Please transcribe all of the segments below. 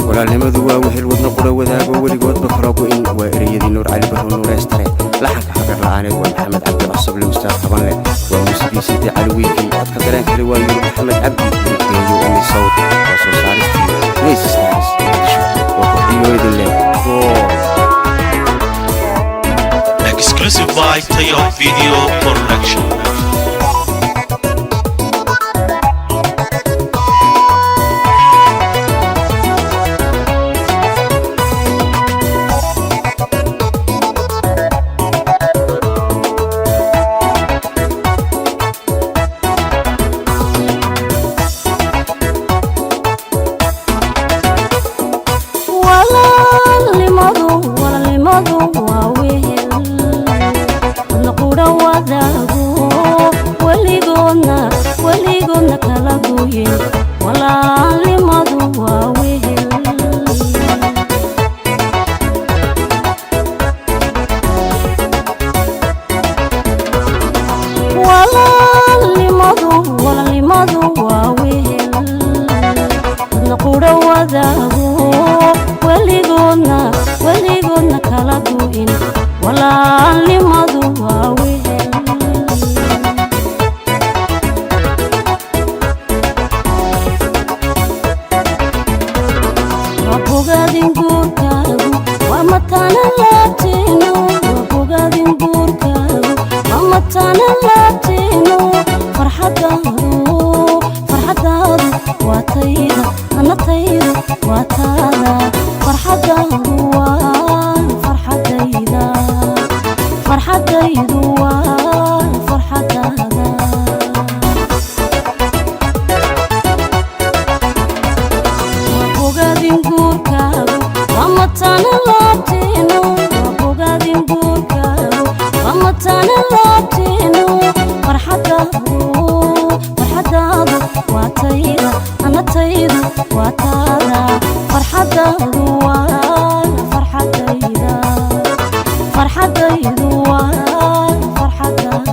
Walaalnimadu waa wehel wadno qura wadaago, weligoodba kala go'in. Waa ereyadii Nuur Cali Barro, Nuureystare. Laxanka hagar la'aaneed waa Maxamed Cabdi Cosoble, Ustaad Tabanleh. Waa muusigiisii Cali Wiikey. Codka dareenkale waa Yurub Maxamed Cabdi Geeyo Umi Sawd. Waa soo saaristii Nays Stars Muqdisho. Waa qurxiyo idin leh gool. Exclusive by Tayo Video Production. Walaalnimadu, walaalnimadu waa wehel wadna qudha wadaago, weligoodna, weligoodna kala goyin. Walaalnimadu waa wehel. Walaalnimadu, walaalnimadu waa wehel wadna qudha wadaago, weligoodna, weligoodna kala go'in. Walaalnimadu waa wehel. Waa bogaadin guurkaagu, waa mataana laabteeno. Waa bogaadin guurkaagu, waa mataana laabteeno. Farxadaadu, farxadaadu waa tayda, ana taydu waa taada. Farxadaadu waa farxadayda, farxadaydu waa farxadaada. Waa bogaadin guurkaagu, waa mataana laabteeno. Waa bogaadin guurkaagu, waa mataana laabteeno. Farxadaadu, farxadaadu waa tayda, ana taydu waa taada. Farxadaadu waa farxadayda, farxadaydu waa farxadaada.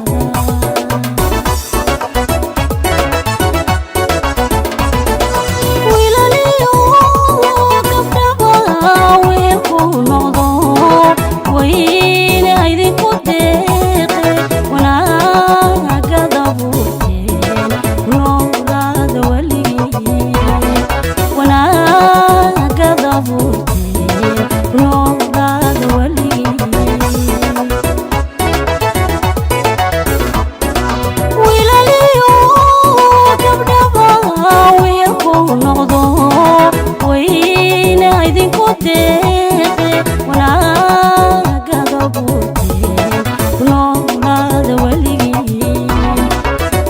Wiilaliyo gabdhaba wiilku noqdo, wayne idinku deeqe, wanaagada buurteen noolaada weligii, wanaagada buurteen noolaada weligii. Wiilaliyo gabdhaba wiilku noqdo, wayna idinku deeqe, wanaagada buurteen noolaada weligii,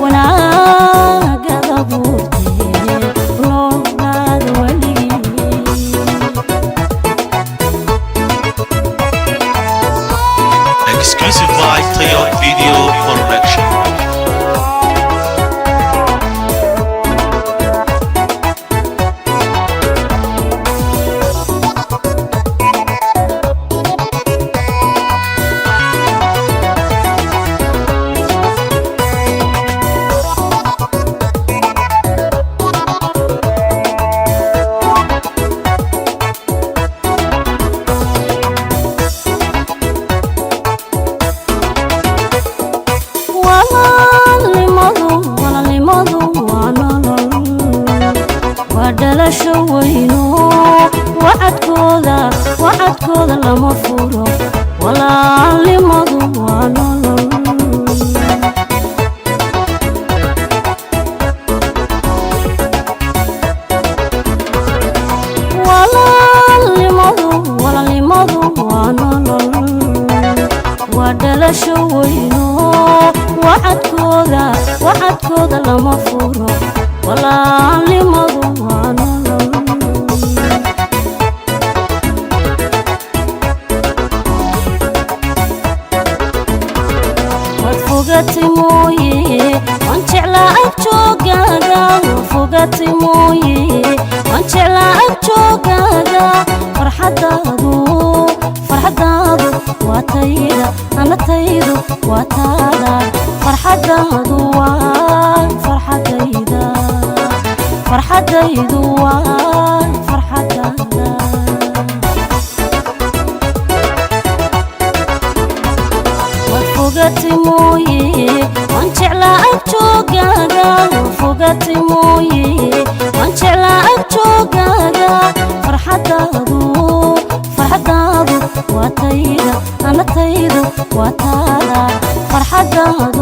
wanaagada buurteen noolaada weligii. Exclusive by Tayo Video Production. Walaalnimadu, walaalnimadu waa nolol, waa dhalasho weyno. Wacadkooda, wacadkooda lama furo. Walaalnimadu waa nolol. Walaalnimadu, walaalnimadu waa nolol, waa dhalasho weyno. Wacadkooda, wacadkooda lama furo. Walaalnimadu waa nolol. Waad fogatay mooye, waan jeclaa ag joogaaga. Waad fogatay mooye, waan jeclaa ag joogaaga. Farxadaadu, farxadaadu waa tayda, ana taydu waa taada. Farxadaadu waa farxadayda, farxadaydu waa farxad. Waa taada farxaddaadu.